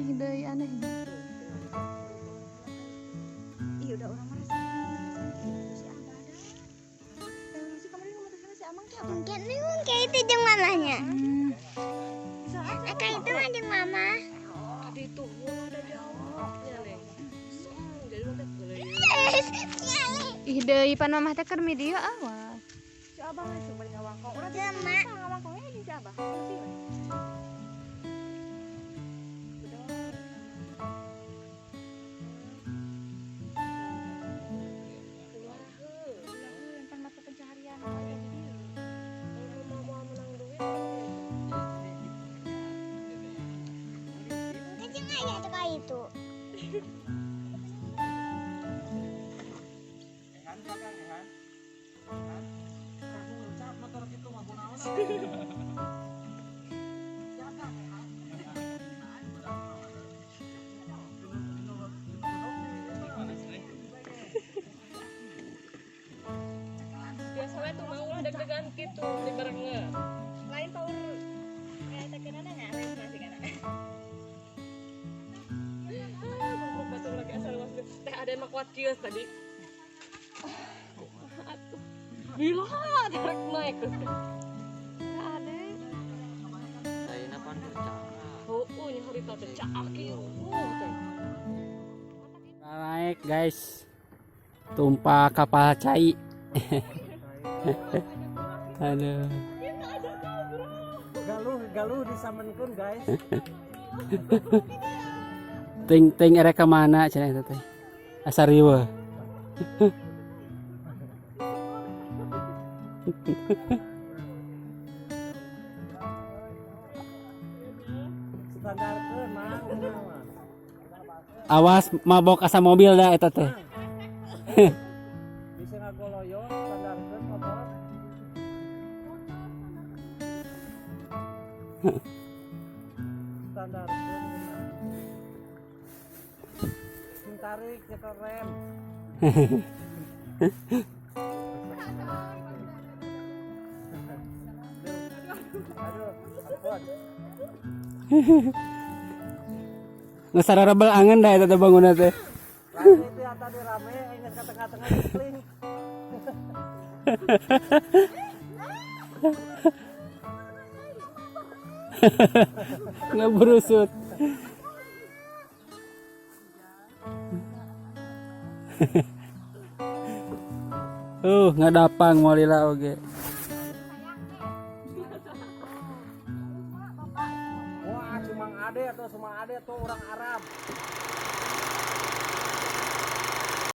Ih, deui aneh. Iya udah orang merasa si Abah ada. Si kemarin ngomong si Amang siapa? Mungkin kayak itu jeung mamanya. Bisa aja. Kayak itu mah jeung mama. Tadi itu ada jauh ya neng. Jadi lo teh boleh. Ih, deui pan mamah teh keur media awas. Si Abah lah coba ngawangkong. Urang Teu, Mak. Ngawangkongnya jeung si Abah. Ngerti we. Mata pencaharian Kalau mau menang duit. Mungkin jeung aya tuh kayak itu. Biasanya tuh mau lah deg-degan gitu di barengnya. Lain power kayak tekenana ngarep masih kana. Ah, batur lagi asal masuk. Teh ada yang kuat kieu tadi. Atuh. Bila tarik naik terus teh. Teh ada. Ayeuna pan keur caah. Heueuh nya harita teh caah kieu. Teh. Naik guys, tumpah kapal cai. Aduh. Galuh galuh disamenkeun guys. Ting ting erek ka mana cenah eta teh? Asa riweuh. Standarkeun mang mah. Awas mabok asa mobil dah eta teh. Bisa ngagoloyo standarkeun motor. Standarkeun. Sing tarik nyekel rem. Aduh, ampun. Geus sararabel angen dah eta teh bangunna teh. Lain itu yang tadi rame, ingat ke tengah-tengah dipling. Ngebrusut. Ngadapang molila oge. Wah, cuma ade atau cuma ade atau orang Arab.